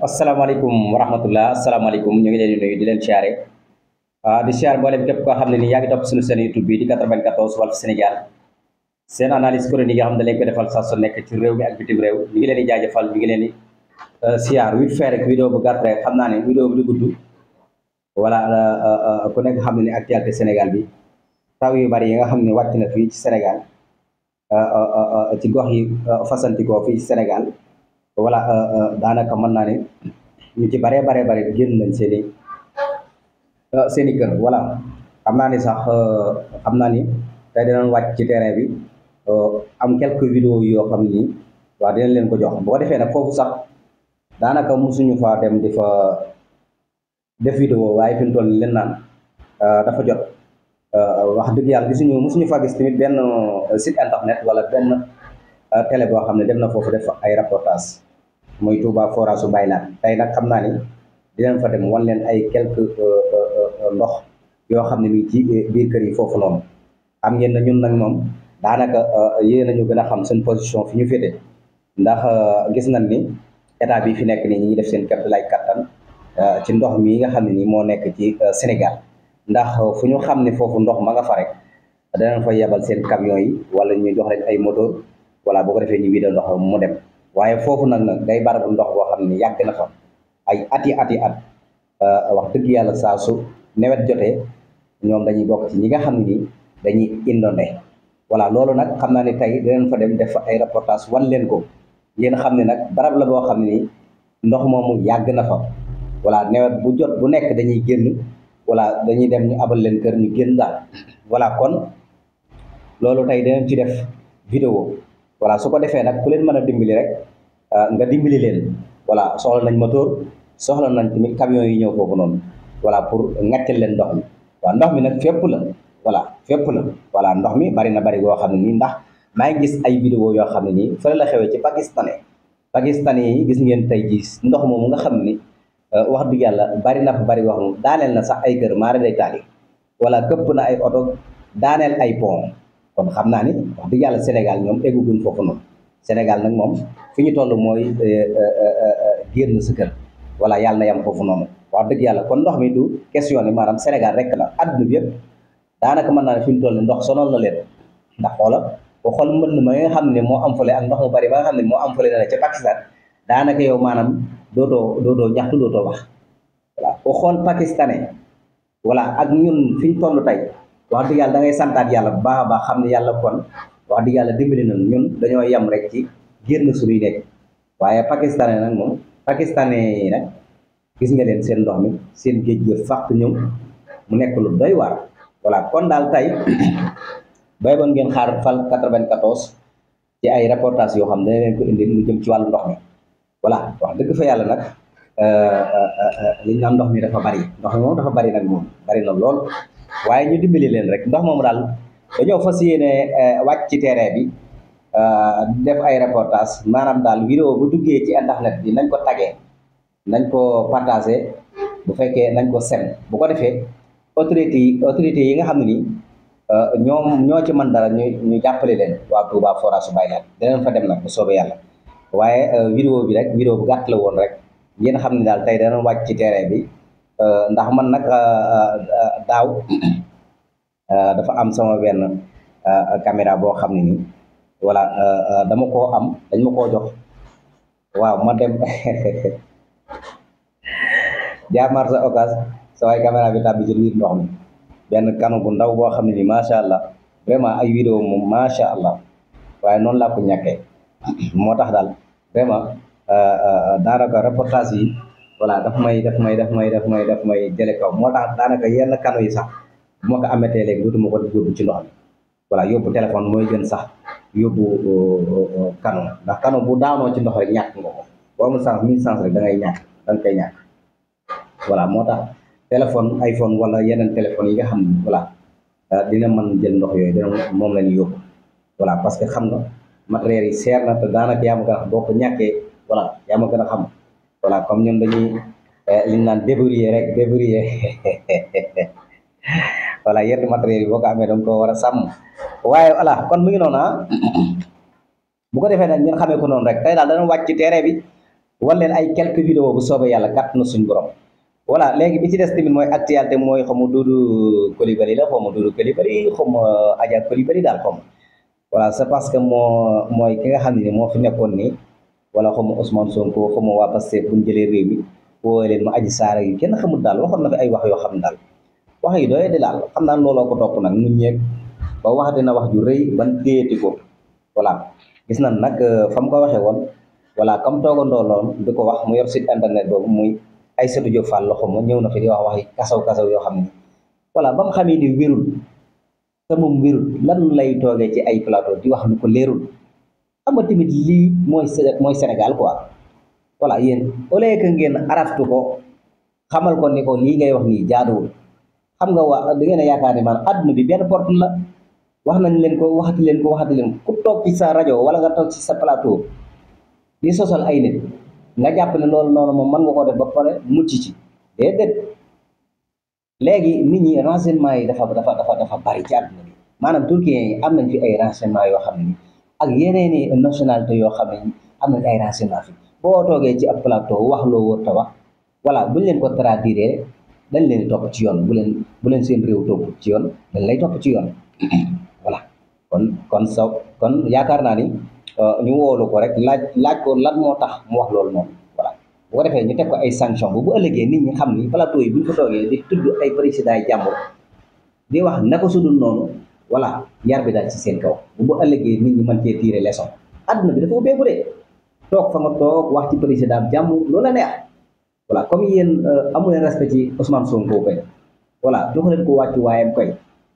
asalaamaaleykum wa rahmatullah asalaamaaleykum ñu ngi leen di nuyu di leen siyaare di siyaar mboolem képp koo xam ne nii yaa ngi topp suñu seen YouTube bi di 94 Walf Sénégal seen analyse chronique yi nga xam ne dañ ko defal saa su nekk ci réew mi ak bitim réew ñu ngi leen di jaajëfal ñu ngi leen di siyaar wit fee rek vidéo bu gàtt rek xam naa ne vidéo bi du gudd voilà ku nekk xam ne ni actualité Sénégal bi taw yu bari yi nga xam ne wàcc na fii ci Sénégal ci gox yi fasantikoo fii ci Sénégal voilà daanaka mën naa ne ñu ci baree bare génn nañ seeni kër voilà xam naa ni sax xam naa ni tey dinañ wàcc ci terrain bi am quelques vidéos yoo xam ne nii waaw dinañ leen ko jox boo defee nag foofu sax daanaka mosuñu fa dem di fa def vidéo waaye fi mu toll leen naan dafa jot wax dëgg yàlla mosuñu fa gis tamit benn site internet wala benn télé boo xam ne dem na foofu def ay reportage muy Touba forage su Baylat tey nag xam naa ni dinañ fa dem wan leen ay quelques ndox yoo xam ne nii ci biir kër yi foofu noonu xam ngeen ne ñun nag moom daanaka yéen nañu gën a xam seen position fi ñu féete ndax gis nañ ni état bi fi nekk nii ñi ngi def seen képp lay kattan ci ndox mi nga xam ne nii moo nekk ci Sénégal ndax fu ñu xam ne foofu ndox ma nga fa rek danañ fa yebal seen camion yi wala ñu jox leen ay moto voilà boo ko defee ñu wiidal ndox mu dem waaye foofu nag day barabu ndox boo xam ne yàgg na fa ay ati at wax dëgg yàlla saa su nawet jotee ñoom dañuy bokk ci ñi nga xam ne nii dañuy inondé voilà loolu nag xam naa ne tey dinañ fa dem def ay reportage wan leen ko yéen xam ne nag barab la boo xam ne nii ndox moomu yàgg na fa voilà nawet bu jot bu nekk dañuy génn voilà dañuy dem ñu abal leen kër ñu génn daal voilà kon loolu tey dinañ ci def vidéo voilà su ko defee nag ku leen mën a dimbali rek nga dimbali leen voilà soxla nañ moteur soxla nañ tamit camion yi ñëw foofu noonu voilà pour ngàccal leen ndox mi waaw ndox mi nag fépp la voilà fépp la voilà ndox mi bari na bari boo xam ne nii ndax maa ngi gis ay vidéo yoo xam ne nii fële la xewee ci pakistanais yi gis ngeen tey jii ndox moomu nga xam ni wax dëgg yàlla bari na fa bari wax moom daaneel na sax ay kër maara day taali voilà këpp na ay oto daaneel ay pont kon xam naa ni wax dëgg yàlla Sénégal ñoom eggugun foofu noonu Sénégal nag moom fi ñu toll mooy génn sa kër voilà yàlla na yam foofu noonu wax dëgg yàlla kon ndox mi du question ni maanaam Sénégal rek la àdduna bi yëpp daanaka mën naa ne fi ñu toll ndox sonal na leen ndax xoola ko xool mbënn ma nga xam ne moo am fële ak ndox mu bari ba nga xam ne moo am fële na ca Pakistan daanaka yow maanaam dootoo ñaxtu dootoo wax voilà ko xool pakistanais voilà ak ñun fi ñu toll tey wax dëgg yàlla da ngay santaat yàlla bu baax a baax xam ne yàlla kon wax dëgg yàlla dimbali nañu ñun dañoo yem rek ci génn suñuy nekk waaye pakistanais nag moom pakistanais yi nag gis nga leen seen ndox mi seen géej gi fàq ñëw mu nekk lu doy waar voilà kon daal tey bay boon ngeen xaar Fall 94 ci ay reportage yoo xam ne dana leen ko indi lu jëm ci wàllu ndox mi voilà wax dëgg fa yàlla nag li ñu naan ndox mi dafa bari ndox mi moom dafa bari nag moom bari na lool waaye ñu dimbali leen rek ndox moomu daal dañoo fas yéene wàcc ci terrain bi def ay reportage maanaam daal vidéo bu duggee ci internet bi nañ ko tagee nañ ko partagé bu fekkee nañ ko sem bu ko defee autorité yi nga xam ne nii ñoo ci mën dara ñu jàppale leen waa Touba forage su Baylat dinañ fa dem nag bu soobee yàlla waaye vidéo bi rek vidéo bu gàtt la woon rek ngeen xam ne daal tey dana wàcc ci terrain bi ndax man nag daaw dafa am sama benn caméra boo xam ne nii voilà dama koo am dañ ma koo jox waaw ma dem jaamar sa occasion sa waaye caméra bi tàbbi ci biir ndox mi benn kanu bu ndaw boo xam ne nii macha allah vraiment ay vidéo moom macha allah waaye noonu laa ko ñàkkee moo tax daal vraiment daanaka reportage yi voilà daf may jële kaw moo tax daanaka yenn kanu yi sax bu ma ko amatee léegi dootuma ko yóbbu ci ndox mi voilà yóbbu téléphone mooy gën sax yóbbu kanu ndax kanu bu daanoo ci ndox rek ñàkk nga ko boo amul sens 1000 sens rek da ngay ñàkk da nga koy ñàkk voilà moo tax téléphone iPhone wala yeneen téléphone yi nga xam ne voilà dina mën jël ndox yooyu dina moom la ñuy yóbbu voilà parce que xam nga matériels yi seer na te daanaka yaa ma gën a xam boo ko ñàkkee voilà yaa ma gën a xam voilà comme ñun dañuy li ñu naan débrouiller rek débrouiller voilà yenn matériels yi boo ko amee danga ko war a sàmm waaye voilà kon mu ngi noonu bu ko defee nag ngeen xamee ko noonu rek tey daal dana wàcc ci terrain bi wan leen ay quelques vidéos bu soobee yàlla kàtt na suñ borom. voilà léegi bi ci des tamit mooy actualité mooy xaw ma Doudou Coulibaly la xaw ma Doudou Coulibaly xaw ma Adja Coulibaly daal xaw ma voilà c'est parce que mooy ki nga xam ne ni moo fi nekkoon nii wala xaw ma Ousmane Sonko xaw ma waa Pastef bu ñu jëlee réew mi woo leen ma Adji Sarr yi kenn xamul daal waxoon na fi ay wax yoo xam ne daal wax yi doy di daal xam naa looloo ko topp nag ñun ñeeg ba wax dina wax ju rëy ban téyeti ko voilà gis nañ nag fa mu ko waxee woon voilà comme toogandoo loon di ko wax mu yor site internet boobu muy Aïssatou Diop Fall loxo ma ñëw na fi di wax waxi kasaw yoo xam ne voilà ba mu xamee ni wérul te moom wérul lan lay toogee ci ay plateau di wax lu ko leerul xam nga tamit lii mooy Sénégal quoi voilà yéen au lieu que ngeen araftu ko xamal ko ni ko lii ngay wax nii jaaduwul xam nga waa da ngeen a yaakaar ne maanaam adduna bi benn porte la wax nañ leen ko waxati leen ko ku toog ci sa rajo wala nga toog ci sa plateau di sosal ay nit nga jàpp ne loolu noonu moom mën nga ko def ba pare mucc ci déedéet léegi nit ñi renseignement yi dafa bari ci àdduna bi maanaam turquien yi am nañ fi ay renseignement yoo xam ne ak yeneeni nationalité yoo xam ne am nañ ay renseignement fi boo toogee ci ab plateau wax loo wër ta wax voilà buñ leen ko traduire dañ leen topp ci yoon bu leen seen réew topp ci yoon dañ lay topp ci yoon voilà kon yaakaar naa ni ñu woolu ko rek laaj ko lan moo tax mu wax loolu noonu voilà bu ko defee ñu teg ko ay sanction bu ëllëgee nit ñi xam ni plateau yi buñ ko toogee di tudd ay président yi jàmbur di wax naka sudul noonu voilà yar bi daal ci seen kaw bu ëllëgee nit ñi mën cee tirer leçon adduna bi dafa ubbeeku de toog fa nga toog wax ci président jàmbur loolu la neex voilà comme yéen amu leen respect ci Ousmane Sonko koy voilà jox leen ko wàccu waayam koy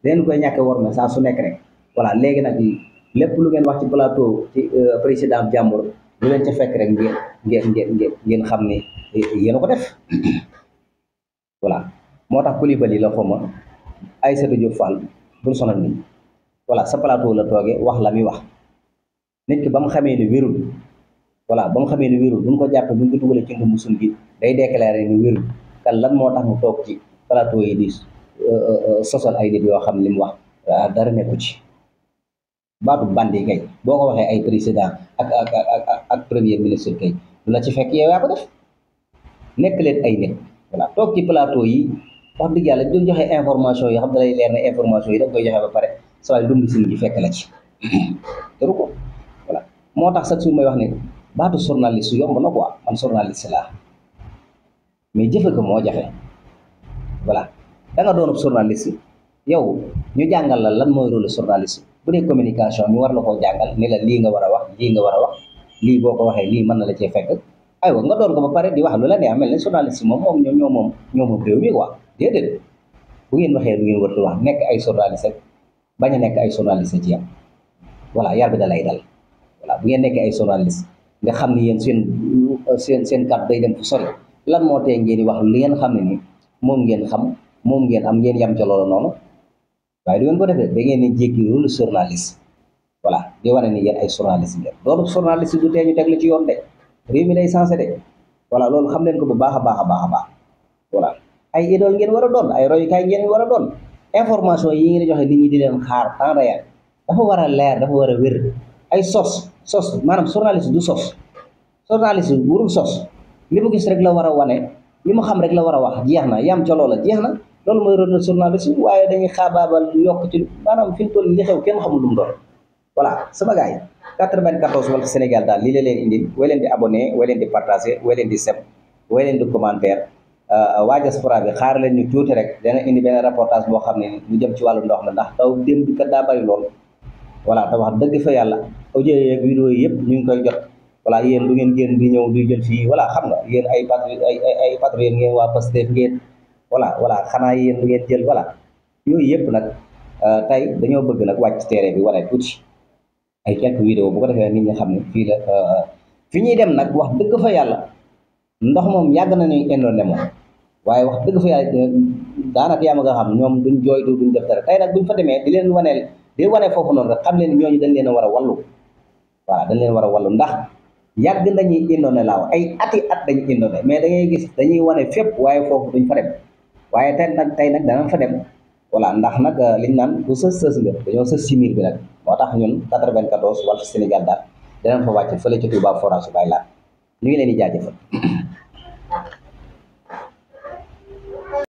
leen koy ñàkke war ma saa su nekk rek voilà léegi nag lépp lu ngeen wax ci plateau ci président jàmbur lu leen ca fekk rek ngeen xam ne yéen a ko def voilà moo tax Coulibaly la xoma Aïssatou Diop Fall bul sonal nit voilà sa plateau la toogee wax la muy wax nit ki ba mu xamee ne wérul voilà ba mu xamee ne wérul buñ ko jàppee buñ ko dugalee ci ndu musul gi day déclaré ni wérul kan lan moo tax mu toog ci plateau yi di sosal ay nit yoo xam ne li mu wax dara nekku ci baatu bandi kay boo ko waxee ay président ak premier ministre kay lu la ci fekk yow yaa ko def nekk leen ay nit voilà toog ci plateau yi wax dëgg yàlla di joxe information yoo xam ne lay leer na information yi da koy joxe ba pare sa waay dund sin gi fekk la ci teru ko voilà moo tax sax su may wax ne baatu journaliste yomb na quoi man journaliste laa mais jëfe ko moo jafe voilà da nga doon journaliste yow ñu jàngal la lan mooy rôle journaliste bu dee communication ñu war la koo jàngal ni la lii nga war a wax lii nga war a wax lii boo ko waxee lii mën na la cee fekk aywa nga doon ko ba pare di wax lu la neex mel ne journaliste moom ñoo moom réew mi quoi déedéet bu ngeen waxee lu ngeen war a wax nekk ay journaliste bañ a nekk ay journaliste ci yam voilà yar bi da lay dal voilà bu ngeen nekkee ay journaliste nga xam ni yéen seen kàddu day dem fu sori lan moo tee ngeen di wax li ngeen xam ne ni moom ngeen xam moom ngeen am ngeen yam ca loolu noonu waaye du ngeen ko defee da ngeen di jéggi rôle journaliste voilà di wane ni yéen ay journaliste ngeen loolu journaliste du tee ñu teg la ci yoon de réew mi day sensé de voilà loolu xam leen ko bu baax a baax voilà ay idole ngeen war a doon ay royukaay ngeen war a doon information yi ngeen di joxe nit ñi di leen xaar temps réel dafa war a leer dafa war a wér ay sos maanaam journaliste du sos journaliste warul sos li mu gis rek la war a wane li mu xam rek la war a wax jeex na yam ca loola jeex na loolu mooy rôle journaliste waaye dañuy xaabaabal yokk ci maanaam fi mu toll li xew kenn xamul lu mu doon voilà sama gars yi 94 Walf Sénégal daal lii la leen indil way leen di abonné way leen di partagé way leen di seb way leen di commentaire waa diaspora bi xaar leen ñu tuuti rek dana indi benn reportage boo xam ne ñu jëm ci wàllu ndox mi ndax taw démb bi kat daa bari lool voilà te wax dëgg fa yàlla audio yeeg vidéo yi yëpp ñu ngi koy jot voilà yéen du ngeen génn di ñëw di jël fii voilà xam nga yéen ay patriote ngeen waa Pastef ngeen voilà xanaa yéen du ngeen jël voilà yooyu yëpp nag tey dañoo bëgg nag wàcc terrain bi wane tuuti ay quelques vidéo bu ko defee nit ñi xam ne fii la fi ñuy dem nag wax dëgg fa yàlla ndox moom yàgg na ñuy indoone moom waaye wax dëgg fa yàlla daanaka yaa ma nga xam ñoom duñ jooytu duñ def dara tey nag buñ fa demee di wane foofu noonu rek xam leen ñooñu dañ leen a war a wallu voilà dañ leen war a wallu ndax yàgg nañuy indoone laaw ay at dañuy indoone mais da ngay gis dañuy wane fépp waaye foofu duñ fa dem waaye tey nag danañ fa dem voilà ndax nag liñ naan bu sës nga dañoo sës si miir bi nag moo tax ñun 94 Walf Sénégal daal danañ fa wàcc fële ci Touba forage Baye Laat ñu ngi leen di jaajëfal.